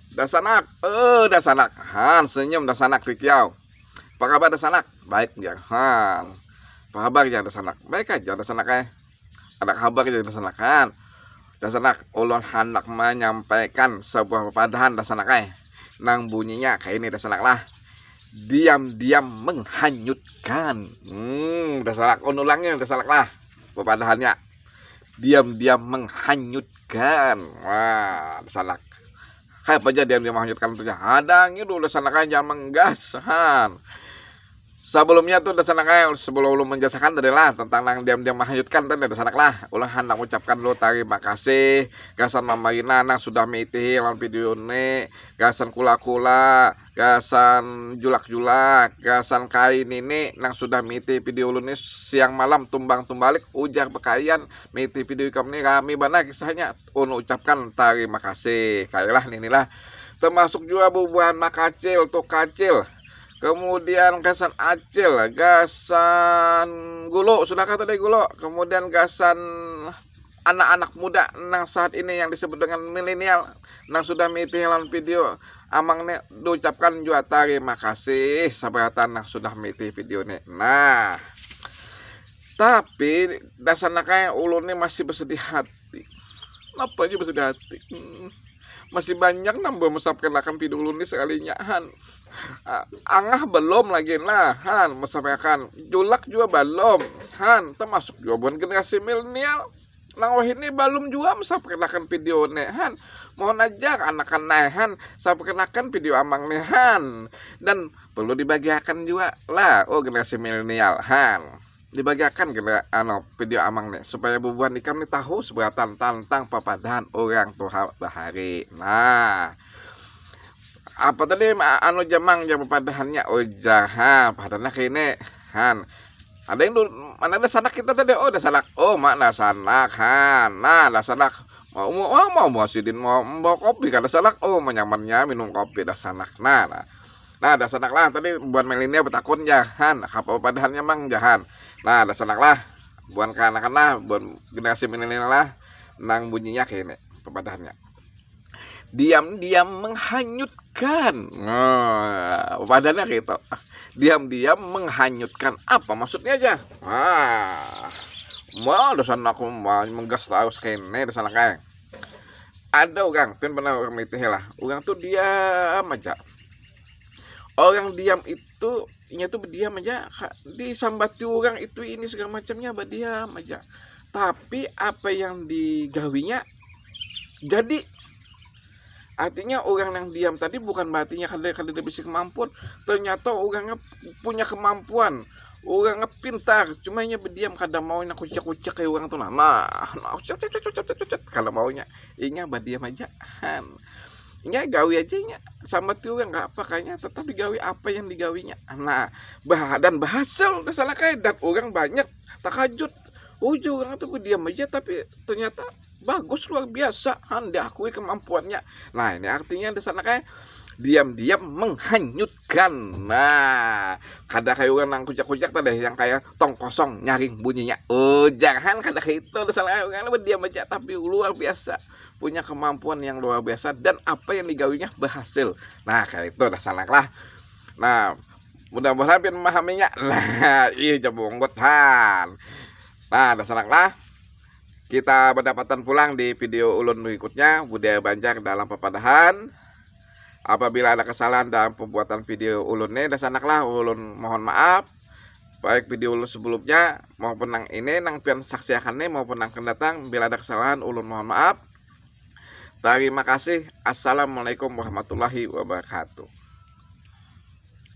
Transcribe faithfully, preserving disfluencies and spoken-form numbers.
Dasanak, eh, Dasanak. Han, senyum Dasanak, Rikiau. Apa kabar Dasanak? Baik, ya. Han. Apa kabar ya Dasanak? Baik aja Dasanak, eh. Ada kabar ya Dasanak, Han. Dasanak, ulun handak menyampaikan sebuah pepadahan Dasanak, eh. Nang bunyinya kayak ini Dasanak lah. Diam-diam menghanyutkan. Hmm, Dasanak, ulun ulangnya Dasanak lah. Pepadahannya. Diam-diam menghanyutkan. Wah, Dasanak. Kayak apa aja diam-diam menghanyutkan tu ya. Hadangi dulu Dasanak, eh, jangan menggas, Han. Sebelumnya tuh Dasanak, eh, sebelum ulun menjelaskan tadi lah tentang nang diam-diam menghanyutkan tadi Dasanak lah. Ulun handak ucapkan dulu terima kasih gasan Mama Rina nang sudah mengitihi lawan video ni, gasan kula-kula, gasan julak-julak, gasan kai nini nang sudah mengitihi video ulun ni siang malam tumbang tumbalik ujar pakaian mengitihi video ikam ni rami banar kisahnya. Ulun ucapkan terima kasih. Kailah nini lah. Termasuk juga bubuhan makacil, tuh kacil. Kemudian gasan acil, gasan gulu, sudahkah tadi gulu? Kemudian gasan anak-anak muda nang saat ini yang disebut dengan milenial nang sudah mengitihi lawan video amang ni diucapkan juga terima kasih sabarataan nang sudah mengitihi video ni. Nah, tapi Dasanak, eh, ulun ni masih bersedih hati. Kenapa aja bersedih hati? Hmm. Masih banyak nang belum mensubscribe-akan video ulun ni sekalinya, Han. Ah, angah belum lagi nah, Han, mensubscribe-akan. Julak juga belum, Han, termasuk juga bukan generasi milenial. Nang wahini belum juga mensubscribe-akan video ni, Han. Mohon aja anak-anak, Han, subscribe-akan video amang ni, Han. Dan perlu dibagiakan juga lah, oh generasi milenial, Han. Dibagiakan kena anu video amang nih supaya bubuhan ikam nih tahu seberataan tentang papadahan orang tuha bahari. Nah, apa tadi anu jamang jam papadahannya? Oh jaha, padahal kini, Han. Ada yang dulu, mana ada sanak kita tadi? Oh, ada sanak. Oh, mana sanak, Han. Nah, ada sanak. Mau mau mau mau sidin mau membawa kopi kada sanak. Oh, menyamannya minum kopi ada sanak. Nah, nah. Nah, ada sanak lah tadi buat milenial bertakun jahan apa padahannya mang jahan. Nah, ada sanak lah buat kanakan lah buat generasi milenial lah nang bunyinya kayak ini pepadahannya. Diam-diam menghanyutkan. Nah, pepadahannya kayak itu. Diam-diam menghanyutkan apa maksudnya aja? Nah, mau ada sanak menggas terus kayak ini ada sanak kayak ada orang pin pernah orang mitih lah orang tuh diam aja. Orang diam itu inya tuh berdiam aja, disambati orang itu ini segala macamnya berdiam aja, tapi apa yang digawinya jadi. Artinya orang yang diam tadi bukan berartinya kada kada ada bisi kemampuan, ternyata orangnya punya kemampuan, orangnya pintar, cuma inya berdiam kada mau nak kucak-kucak kayak orang tuh nah, nah, nah, kada maunya. Inya badiam aja, han. Inya gawi aja inya sama tu orang nggak apa kayaknya, tetap digawi apa yang digawinya. Nah, bah dan berhasil dah salah kayak dan orang banyak takajut. Oh, orang tuh diam aja tapi ternyata bagus luar biasa, han, diakui kemampuannya. Nah, ini artinya di sana kayak diam-diam menghanyutkan. Nah, kada kayak orang nang kujak-kujak tadi yang kayak tong kosong nyaring bunyinya. Oh, jangan kada kayak itu di sana orang berdiam aja tapi luar biasa punya kemampuan yang luar biasa dan apa yang digawinya berhasil. Nah, kayak itu dah sanak lah. Nah, mudah-mudahan pian memahaminya. Nah, iya jabunggut han. Nah, dah sanak lah. Kita berdapatan pulang di video ulun berikutnya, budaya Banjar dalam papadahan. Apabila ada kesalahan dalam pembuatan video ulun nih, dasanaklah ulun mohon maaf. Baik video ulun sebelumnya maupun nang ini, nang pian saksiakan nih maupun nang akan datang, bila ada kesalahan ulun mohon maaf. Terima kasih. Assalamualaikum warahmatullahi wabarakatuh.